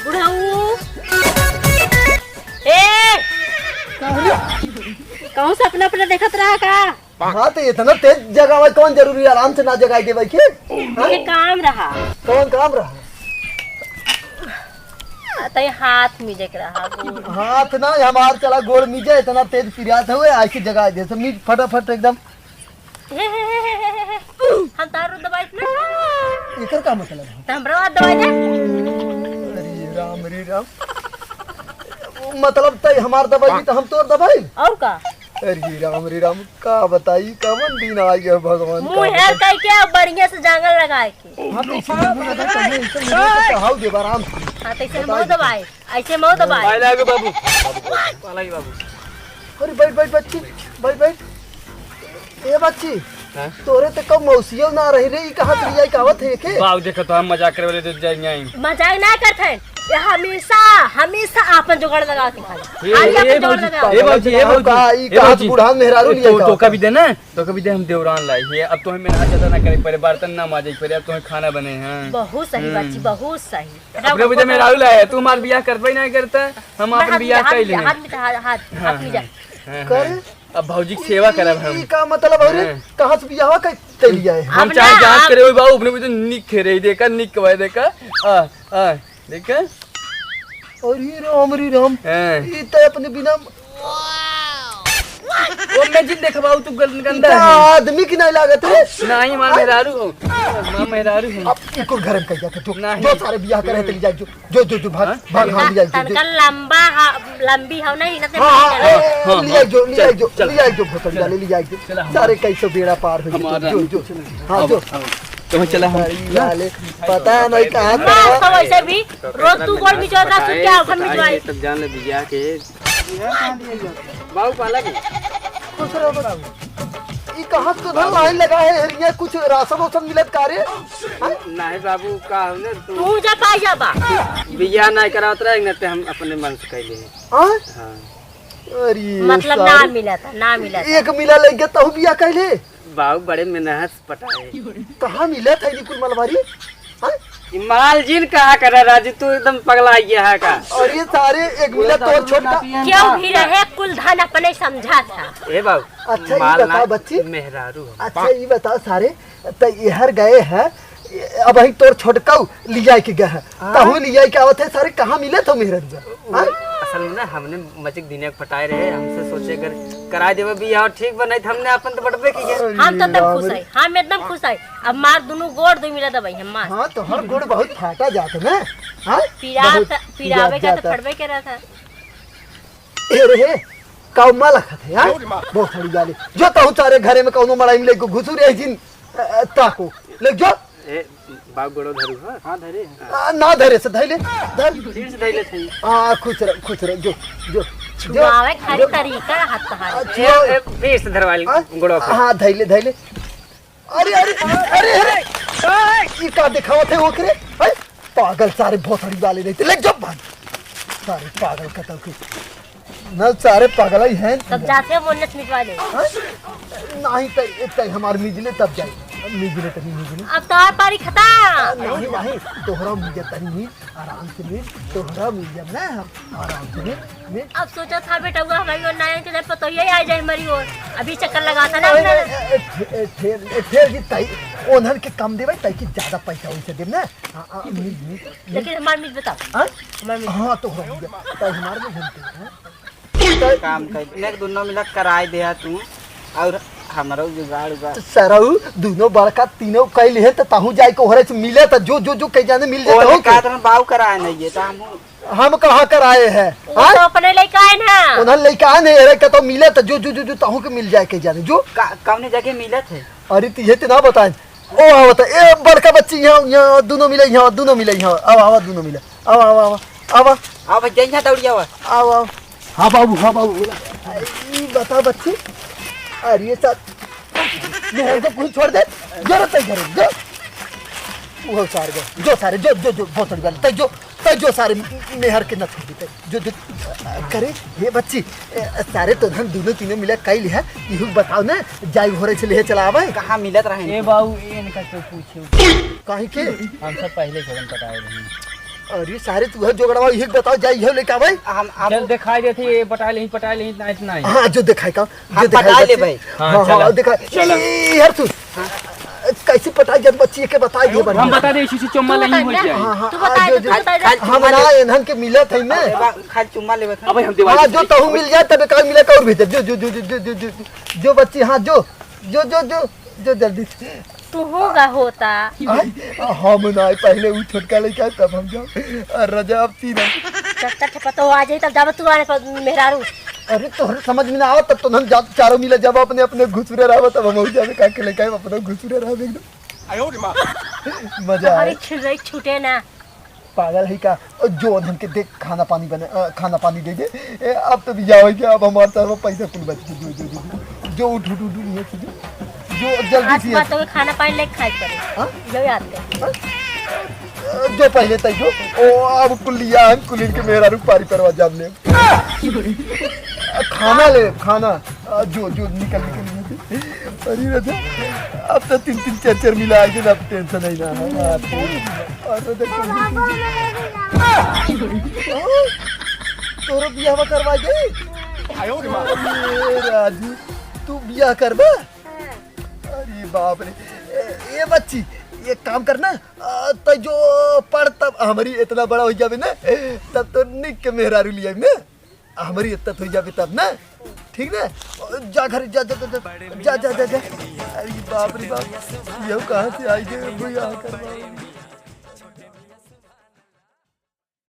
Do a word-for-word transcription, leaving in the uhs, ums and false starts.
बुढ़ऊ। ए! कहूँ से अपना अपना देखत रहा का? हाँ, तो इतना तेज जगावे कौन जरूरी है? आराम से ना जगाई देवे के। हाँ? ये काम रहा। कौन काम रहा? आ, तई हाथ मिजे के रहा, गोड़। हाथ ना, हमार चला गोड़ मिजे, इतना तेज पिरात हुए, ऐसे जगाई दे, सब मिज फटाफट एकदम। हे, हे, हे। हम तारो दबाई ना। एकर का मतलब है? तो हमरा हाथ दबाई दे। अरे राम, रे राम। मतलब तई हमार दबाई तो हम तोर दबाई? और का? अरे राम, रे राम, का बताई, कवन दिन आ गया भगवान, का मुँह हेर बताई? कह के बढ़िया से जांगल लगाए के। हाँ, तो इसे मुँह लगा, तो ये इसे मुँह तो चढ़ाओ दे आराम से। हाँ, तो इसे मुँह दबाई। ऐसे मत दबाए। I love you बाबू। I love you बाबू। अरे बैठ, बैठ बच्ची, बैठ, बैठ। ए बच्ची, हाँ? तोरे तो कब मौसियो ना रही रे, ई कहाँ से लियाई के आवत है के? बाबू देखो तो हम मजाक करे वाले तो जाएंगे ही। मजाक ना करत है, ये हमेशा, हमेशा आपन जुगाड़ लगा के खाए। ये, आज ये आपन जुगाड़ भौजी, लगा। ये भौजी, ये भौजी, का, ई ए कहाँ से भौजी, बूढ़ा मेहरारू ए, लिया तो, का? तो कभी दे ना, तो कभी दे हम देवरान लाई है। अब तो हमें ना ज्यादा ना करे पड़े, बर्तन ना माजे पड़े, अब तो हमें खाना बने हैं। बहुत सही हम्म। बच्ची, बहुत सही। अपने बुझे में राहुल है, तू हमार बियाह करबे नहीं करता, हम मैं अपन हाथ बियाह में, कर ले। हाथ में, हाथ, हाथ, हाँ, हाथ में जा। हाँ, हाँ, कर। हाँ। अब भौजी के सेवा करब हम। ई का मतलब है रे? हाँ। कहाँ से बियाह कर, कर लिया है? हम अब चाहे ना, जांच अब करे हो बाबू, अपने बुझे निक खेरे देखा, निक कवाए देखा। आ, आ, देखा। अरे राम, अरे राम। हाँ। ई तो अपने बिना वो मैं जिन देखा बाबू, तू गल-, गंदा इनका है। आदमी की नहीं लागत रे। नहीं, माँ मेहरारू हो। माँ मेहरारू हो। अब इनको घर में कह जाते, जो, नहीं। जो सारे बियाह करे, चली जाए, जो, जो, जो, जो, भाग, हाँ? भाग, हाँ, ले जाए, जो, जो। तनका लंबा हा-, लंबी हो ना, इनसे हाँ, हाँ, नहीं हाँ, ए, हाँ, ले जाए, हाँ। जो, ले चल, जाए, जो, चल। ले जाए, जो, भोसड़ी चल। वाले, ले जाए, जो। चल, हम सारे कैसे बेड़ा पार हो गए, हमारा जो, जो, जो। हाँ, अब, जो। अब, तुम्हें चला हम। भोसड़ी वाले, पता नहीं कहाँ ना, कहाँ। तो वैसे भी रोज तू गोड़ मिचोता, तू क्या हम मिचवाई? तब जान ले बियाह के। बाबू पाला की। खुश रहो बाबू। ई कहाँ से उधर लाइन लगा है, हेरिया कुछ राशन वासन मिलत का रे? हाँ? नहीं बाबू, का हमने तू तू जा पाई जा बा। बियाह नहीं करावत रहे, न ते हम अपने मन से कैले हैं। हाँ? हाँ। अरे मतलब ना सारी। मिला था, ना मिला था। एक मिला लग गया तहु बियाह कैले? बाबू बड़े मेहनत से पटाए। कहाँ मिला था ये कुल मलबारी? हाँ? ई मालजिन कहाँ करे राजू, तू एकदम पगला गया है का? और ये सारे एक मिला तोर छोटका। क्यों भी रहे, कुल धन अपने समझा था। ए बाबू, अच्छा, ये माल बता ना, बच्ची। मेहरारू हम। अच्छा, ये बता सारे, त एहर गए है, अब ही तोर छोटका लिया के गए है, हाँ? तहु लिया के आवत है, सारे कहाँ मिले तो मेहरारू? हाँ? असल में ना, हमने मचिक दिने के पटाए रहे, हमसे सोचे अगर कराए देवे बियाह ठीक बा, नहीं तो हमने अपन तो बटबे की है। हम तो एकदम खुश है, हम एकदम खुश है। अब मार दुनू गोड़ दो मिला दबाई हम मार। हाँ, तो हर गोड़ बहुत फाटा जात है ना। हाँ? पिरा बहुत त-, पिरावे पिरा का तो जाता। फटबे के रहा था। ए रे, हे, काऊ माला खाते, हाँ? बहुत सारी गाली। जो तहु सारे घरे में कौनो मड़ाई में लेके घुसू रहे जिन, अ, अ, ताको। ले जो। ए, बाप गोड़ो धरू, हाँ? हाँ, धरे हैं। आ, ना धरे से धैले, धर। फिर से धैले थे। आ, खुश रह, खुश रह, जो, जो, जो, छुआवे खाली जो। तरीका हाथ तहार। आ, छुआ-, ए, ए, फिर से धरवा ले, हाँ? गोड़ो पे। हाँ, धैले, धैले। अरे, अरे, अरे, अरे, ई का दिखावत है ओकरे? हैं? पागल सारे भोसड़ी वाले नहीं थे, ले जब भाग। सारे पागल कतल के। ना सारे पागल ही हैं। तब जाते हैं बोलने से मिटवा ले। हाँ? नहीं तय, तय हमार मिजले तब जाए। मिजले तनी मिजले। अब तो और पारी खत्म। नहीं, नहीं, तोहरा मिजले तनी मिज, आराम से मिज, तोहरा मिजले ना हम, आराम से मिज, मिज। अब सोचा था बेटा, वो हमारी ओर ना आए, तो पतोहिया ही आ जाए हमारी ओर। अभी चक्कर लगा था ना नहीं, अपना। नहीं, ए, ए, ठे-, ए, ठे-, ए, ठेल जी, तई, ओन्हन के कम देवे, तई की ज्यादा पैसा उनसे देब ना। हाँ, हाँ, मिज, मिज, मिज। लेकिन हमार मिज बताओ। हाँ? हमार मिज। हाँ, तो हम, तई हमार मिज हम, हाँ? काम कर, इन्हें के दुनो मिला कराए दे तू, और हमरो जुगाड़ उगाड़। सरऊ, दुनो बड़का तीनों कैल है, तो तहू जाए के ओहरे से मिले, तो जो, जो, जो कह जाने मिल जाए, ओहरे तो का तरह बाऊ कराए नहीं है, तो हम हम कहाँ कराए हैं? वो हाँ? तो अपने लइका आए ना। उन्हन लइका आए नहीं, अरे का तो मिले तो जो, जो, जो, जो तहूँ के मिल जाए के जाने, जो। का-, कौने जगह मिलत है? अरे तो ये तो ना बताए। ओ आवत है, ए बड़का बच्ची यहाँ, यहाँ दुनो मिले यहाँ, दुनो मिले यहाँ, आवा, आवा दुनो मिले, आवा, आवा, आवा, आवा। आवा, जय यहाँ दौड़ी आवा। आवा, आवा। हाँ बाबू, हाँ बाबू, बोला। ई बता बच्ची, अरे ये साथ, मेहर को कुछ छोड़ दे, जरूरत है, जरूरत, जो। वो सारे, जो, जो सारे, जो, जो, जो, बहुत सारी बात, जो। तो जो सारे मेहर के न छोड़ देते, जो, जो, करे, हे बच्ची, ए, सारे तो हम दोनों तीनों मिला कई लिहा, इहू बताओ ना, जाई घोरे से लेहे चला आवे। कहाँ मिलत रहे ए इनके? बाबू, ए इनका क्यों पूछे? काहे के? हम सब पहले से पटाए रहे। अरे सारे तू है जोगड़वा, इहू बताओ, जाई इहू लेके आवे। हम, हम चल दिखाई देते, ये पटाए लेही, पटाए लेही, नहीं तो नहीं। हाँ, जो दिखाई का, हम जो दिखाई पटाए ले बच्ची। भाई। हाँ, हाँ, चला। हाँ, दिखा। चला। ए, यार तू, कैसे पटाई जब बच्ची के बताई दे बन। हम बता दे, इसी से चुम्मा तू लेही बता हो ना। जाए। हाँ, हाँ, तू हाँ, बता जो, दे, जो, तू बता दे। हम चुम्मा ना ले। इन्हन के मिलत है ना। अरे बा, खाली चुम्मा लेवत है। अबे हम दिवाली हाँ, जो तहू मिल जाए तब काल मिला का और भेजब। जो, जो, जो, जो बच्ची, हाँ, जो, जो, जो, जो, जो जल्दी। तू होगा होता। आय, हम ना आए, पहले वो छोटका लइका है, तब हम जाओ। अरे रजा, अब तीन हम। चट्टा ठपा तो आ जाई, तब जाबे तू आने पर मेहरारू। अरे तोहरे समझ में ना आवत, तब तो हम जा, चारों मिला जब अपने, अपने घुसुरे रहबे, तब हम जाबे का के लइका है, अपने घुसुरे रहबे एकदम। आयो रे माँ। मजा तोहरी आए। छिलई छूटे ना। पागल है का? ओ, जो हमके देख, खाना पानी बने, अ, खाना पानी दे दे। ए, अब तो बियाह हो गया, अब हमारे साथ वो पैसा कुल बच गया। जो, जो, जो, जो, जो उठ, उठ, उठ, उठ, यहाँ से जो, जो जल्दी आज से बात यहाँ से। तो खाना पानी लेके खाए पड़े। हाँ? जो याद कर। हाँ? अ, जो पहले तय जो, ओ, अब कुल लिया हम कुल इनके मेहरारू पारी परवा जान ले। खाना ले, खाना। आ, जो, जो, निकल, निकल, निकल। अरे राजा, अब तो तीन, तीन, चार, चार मिला आएंगे ना, अब tension नहीं ना है। हाँ, और तो देखो, तोरो बियाह करवा दे। अरे राजू, तू बियाह करबा? अरे बाप रे। ए, ए बच्ची, एक काम करना, आ, तो जो पढ़ तब हमारी इतना बड़ा हो जावे ना, तब तो निक के मेहरारू लिया ना। हमरी इत्तत हो जाबे तब ना, ठीक ना? जा घर, जा, जा। अरे बाप रे बाप, ये कहाँ से आई गए भैया?